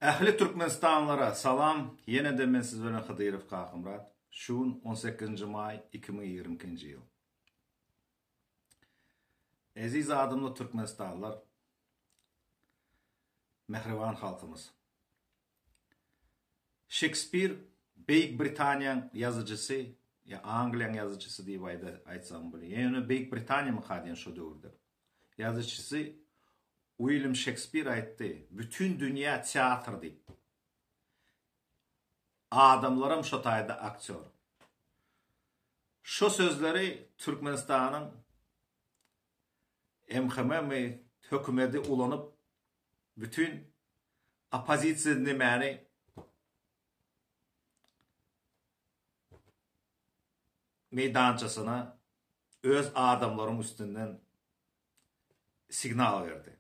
Ähli Türkmenistanlylara salam ýene-de men siz bilen Hydyrow Kakymyrat şu gün on sekizinji maý 2022-nji ýyl. Eziz adamly Türkmenistanlylar mähriban halkymyz. Şekspir Beýik Britaniýaň ýazyjysy ýa Angliýaň ýazyjysy diýip aýda aýtsam bolýar. Ýöne Beýik Britaniýamyka diýen şo döwürde. Ýazyjysy Uilýam Şekspir aýtdy, Bütin dünýä teatr diýip. Adamlaram şo taýda aktýor. Şo sözleri Türkmenistanyň MHM-i hökümedi ulanyp Bütin oppozisiýa nemäni meýdançasyna öz adamlaryň üstünden signal berdi.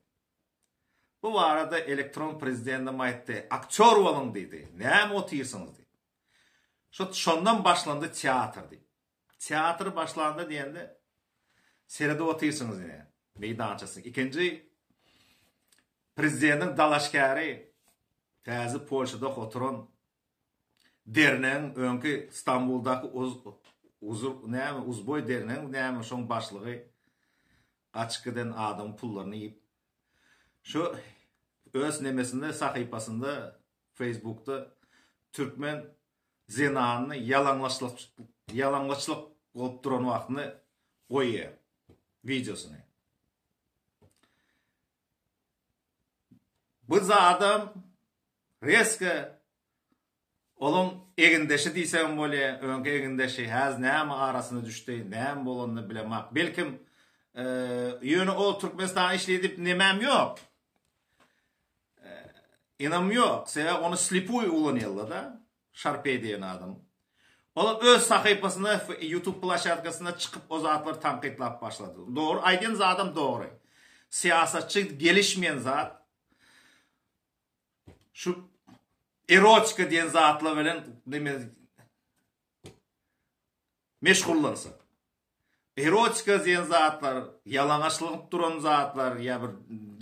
Bu barada elektron prezidendem aýtdy, aktýor boluň diýdi, näme otyrsyňyz diýip. Şo şondan başlandy teatr diýip. Teatr başlandy diýende seredip otyrsyňyz ine meýdançasyny. Ikinji prezidentiň dalaşgäri täze Polşada oturan dernegiň öňki Stambuldaky uz uzur näme uzboý dernegiň näme şoň başlygy gaçyp giden adamyň pullaryny iýip şu öz nemesinde sahypasynda Facebookda türkmen zenanyny ýalaňlaçlyk ýalaňlaçlyk bolup duran wagtyny goýýar wideosyny. Bu zadam reska olaň egindeşi diýsegem bolýar, öňki egindeşi häzir näme arasyna düşdi, näme bolanyny bilemok. Belkim ýöne ol Türkmenistana işleýär diýip nemem ýok. Ynam ýok. Sebäbi ony slepuý ulanýarlar-da. Şarpeý diýen adam. Ol öz sahypasynda YouTube plaşadkasynda çykyp o zatlary tankytlap başlady. Dogry, aýdýan zadam dogry. Syýasatçy gelişmeýän zat şu erotika diýen zatlar bilen neme meşgullansa. Erotika diýen zatlar, ýalaňaçlanyp duran zatlar ýa bir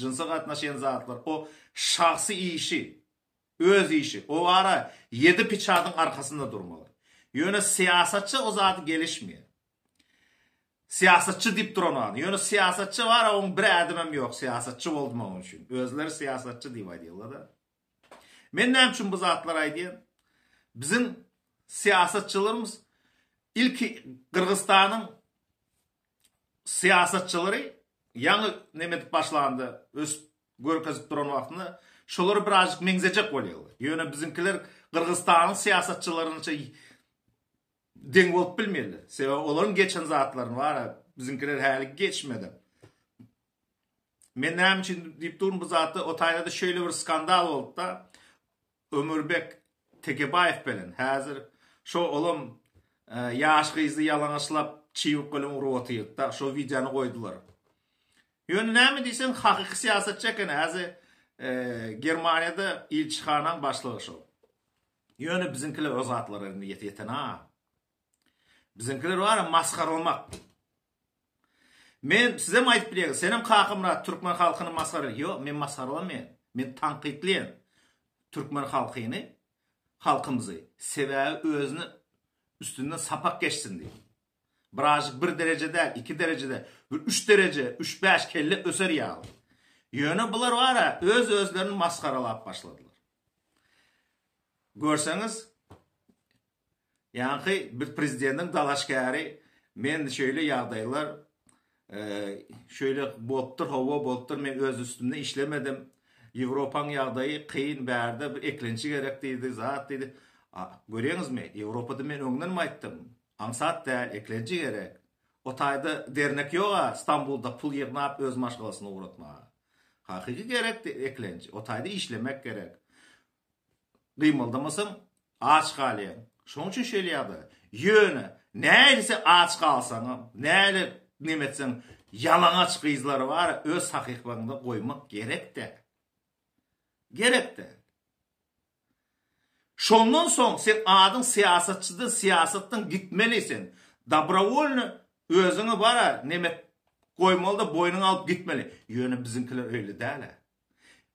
jynsy gatnaşýan zatlar o şahsy işi, öz işi. O ara ýedi piçadyň arkasynda durmaly. Ýöne syýasatça o zady gelişmeýär. Syýasatçy diýip duran adam. Ýöne syýasatçy bar, oň bir ädimem ýok syýasatçy bolmagy üçin. Özleri syýasatçy diýip aýdýarlar-da. Men näme üçin bu zatlary aýdýan? Biziň syýasatçylarymyz ilki Gyrgyzystanyň syýasatçylary ýaňy neme edip başlanda, ösüp görkezip duran wagtynda şolara birazjyk meňzejek bolýarlar. Ýöne biziňkiler Gyrgyzystanyň syýasatçylarynyça deň bolup bilmeýärler. Sebäbi olaryň geçen zatlaryny bar, biziňkiler häli geçmedi. Men näme üçin diýip durun bu zatda o taýda şeýle bir skandal boldy-da. Ömürbek Tekebaýew bilen häzir şo olam ýaş gyzy ýalaňaçlap çybyk bilen urup otyrdy-da, şo wideony goýdular. Ýöne näme diýseň hakyky syýasatçy eken häzir Germaniýada ilçihanaň başlygy şo. Ýöne biziňkiler o zatlara indi ýeten-a. Biziňkiler bar masgaralamak. Men sizem aýdyp bilýäňiz, senem Kakamyrat türkmen halkyny masgara, ýok, men masgaralamaýan. Men tankytlaýan türkmen halkyny, halkymyzy. Sebäbi özüni üstünden sapak geçsin diýip. Birazjyk bir dereje däl, iki dereje däl, bir üç dereje, üç-bäş kelle öser ýaly. Ýöne bular bar-a, öz-özlerini masgaralap başladylar. Görseňiz, Ýaňky bir prezidentiň dalaşgäri men şeýle ýagdaýlar şeýle bolupdyr hawa bolupdyr men öz üstümde işlemedim Ýewropaň ýagdaýy kyn bärde bir eklençi gerek diýdi zat diýdi görýäňizmi Ýewropada men öňdenem aýtdym aňsat däl eklençi gerek o taýda dernek ýoga Stambulda pul ýygnap öz maşgalasyny ugratmaga hakyky gerek eklençi o taýda işlemek gerek Gymyldamasaň aç galýaň. Şonuň üçin şeýle ýagdaý. Ýöne nähilisi aç galsaňam, nähili neme etseň, ýalaňaç gyzlary bar, öz sahypaňda goýmak gerek däl. Gerek däl. Şondan soň sen adyň syýasatçydan, syýasatdan gitmeli sen. Dobrowolny özüňi bara neme goýmaly-da boýnuňa alyp gitmeli. Ýöne biziňkiler öýle däl-ä.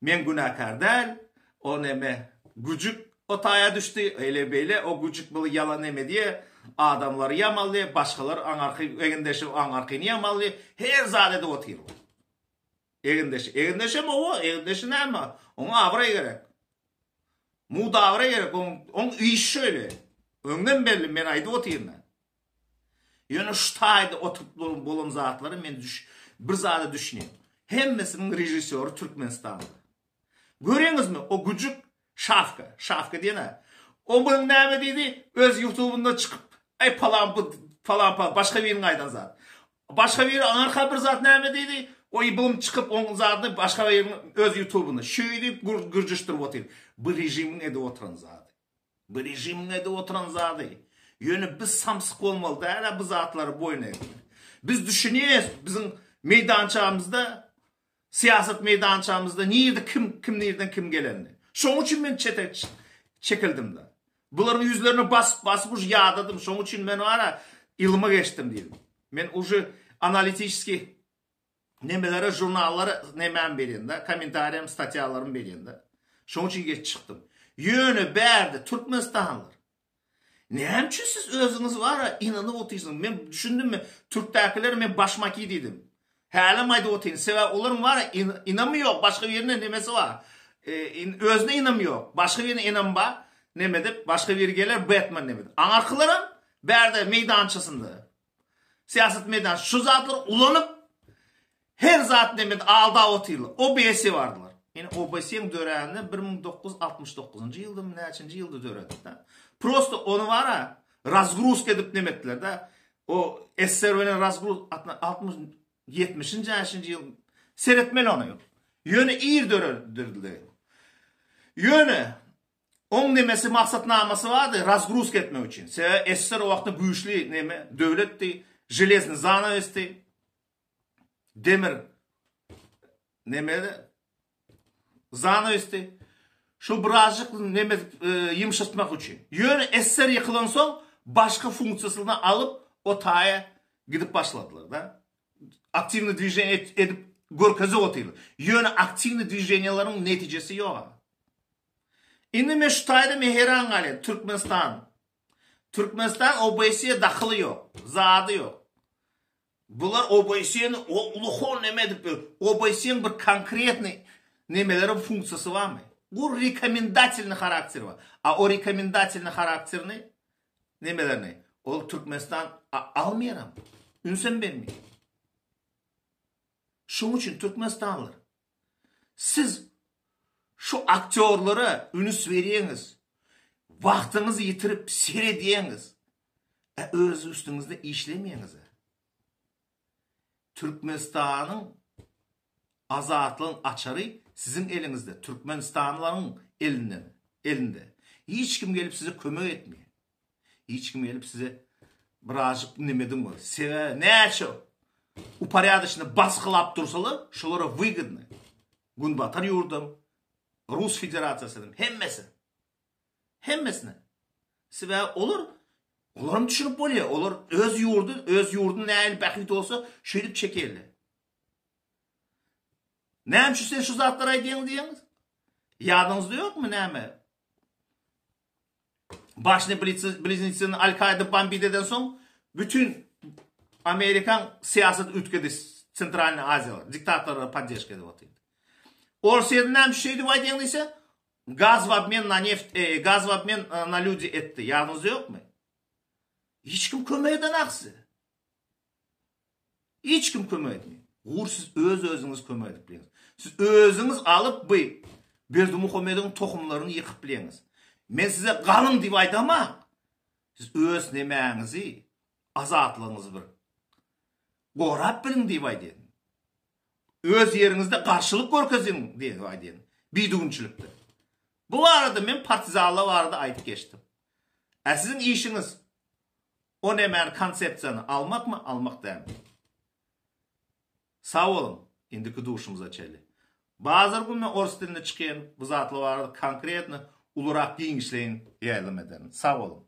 Men günäkär däl. O neme güjük o taýa düşdi, eýle-beýle o güjük bul ýalan neme diýe, adamlary ýamally, başgalar aňarky egindeşi aňarkyny ýamally, her zat edip otyr ol. Egindeşi, egindeşem owa, egindeşi näme? Oňa abraý gerek. Mugt abraý gerek, oň, oň işi şeýle. Öňden belli, men aýdyp otyryn. Ýöne şu taýda oturyp duran bolan zatlary men düş, bir zada düşünýän. Hemmesiniň režissýory Türkmenistanda. Göreňizmi, o güjük Şafka, Şafka diýen-ä. O munuň näme diýdi? Öz ýutubynda çykyp, aý palan bu, palan pa, başga biriniň aýdan zady. Başga biri aňarka bir zat näme diýdi? O ibum çykyp oň zadyny başga biriniň öz ýutubynda şeýdip gürjüşdirip otyr. Bu režimiň edip oturan zady. Bu režimiň edip oturan zady. Ýöne biz samsyk bolmaly däl-ä bu zatlary boýun egmeli. Biz düşünýäs, biziň meýdançamyzda, syýasat meýdançamyzda nirde kim, kim nirden kim gelenini. Şoň üçin men çete çekildim-de. Bularyň ýüzlerine basyp basyp uje ýadadym. Şoň üçin men bar-a ylma geçdim diýdim. Men uje analitiçeskiý nemelere žurnallara nemämi berýän-de, kommentariýam, statýalarymy berýän-de. Şoň üçin geç çykdym. Ýöne bärde türkmenistanlylar näme üçin siz özüňiz bar-a ynanyp otyrsyňyz? Men düşündimmi, türkdäkilere men başmaki diýdim. Hälem aýdyp otyryn. Sebäbi olaryň bar-a ynamy ýok, başga birine nemesi bar. Özüne ynamy ýok. Başga birine ynamy bar. Neme dip, başga biri geler Batman neme dip. Aňarkylaram bärde meýdançasynda. Syýasat meýdan şu zatlary ulanyp her zat neme aldap otyrlar. OBS bardylar. Ýani OBS-iň döränine 1969-njy ýyldamy näçinji ýylda döredi-de. Prosto ony bara razgruzka edip neme etdiler-de. O SSR bilen razgruz 60 70-nji näçinji ýyl seretmeli ony. Ýöne ir döredildi. Ýöne Oň nemesi maksatnamasy bardy razgruzka etmek üçin. Sebäbi SSR o wagtda güýçli neme döwletdi, železny zanawesdi. Demir neme zanawesdi. Şu birazjyk neme ýumşatmak üçin. Ýöne SSR ýykylansoň başga funksiýasyny alyp o taýa gidip başladylar da. Aktiwny dwiženiýe edip görkezip otyrlar. Ýöne aktiwny dwiženiýalaryň netijesi ýok. Indi men şu taýda men heran galýan Türkmenistan. Türkmenistan OBSE dahyly ýok. Zady ýok. Bular OBSE-ni uly neme edip OBSE-niň bir konkretny nemeleri funksiýasy barmy? Bu rekomendatelny harakteri bar. A o rekomendatelny harakterini nemelerini ol Türkmenistan almaýaram. Ünsem bermeýär. Şonuň üçin türkmenistanlylar Siz şu aktýorlara ünüs berýäňiz, wagtyňyzy ýitirip seredýäňiz, a öz üstüňizde işlemeýäňiz-ä. Türkmenistanyň azatlygyň açary siziň eliňizde, türkmenistanlylaryň elinden, elinde. Hiç kim gelip size kömek etmeýär. Hiç kim gelip size birazjyk neme ediň bol. Sebäbi näçe uporýadoçny basgylap dursalar, şolara wygodny. Günbatar ýurdam, Rus Federasiýasynyň hemmesi. Hemmesine. Sebäbi olar olaram düşünip bolýar. Olar öz ýurdy, öz ýurduny nähili bähbit bolsa, şeýdip çekerler. Näme üçin sen şu zatlary aýdýaň diýeňiz? Ýadyňyzda ýokmy näme? Başny bliznetsini Al-Kaida bombit eden soň bütün Amerikan syýasat üýtgedi Sentralnyý Aziýada diktatorlara poddežka edip otyrdy. Orsýetiň näme üçin şeýdip aýdýaň diýse, gaz w obmen na neft, e, gaz w obmen e, na lýudi etdi. Ýadyňyzda ýokmy? Hiç kim kömek edenak size. Hiç kim kömek etmeýär. Gur siz öz özüňiz kömek edip bilýäňiz. Siz özüňiz alyp bu Berdimuhamedowyň tohumlaryny ýykyp bilýäňiz. Men size galyň diýip aýdamak. Siz öz nemäňizi, azatlygyňyzy bir gorap biliň diýip aýdýan. Öz ýeriňizde garşylyk görkeziň diýip aýdýan. Bidüwünçilikde. Bu barada men partizanlar barada aýdyp geçdim. Ä siziň işiňiz O nemäni konsepsiýany almakmy almak dälmi? Sag boluň indiki duşumyza çenli. Bazar gün men orus dilinde çykýan bu zatlar barada konkretno ulurak giňişleýin ýaýlym ederin. Sag boluň.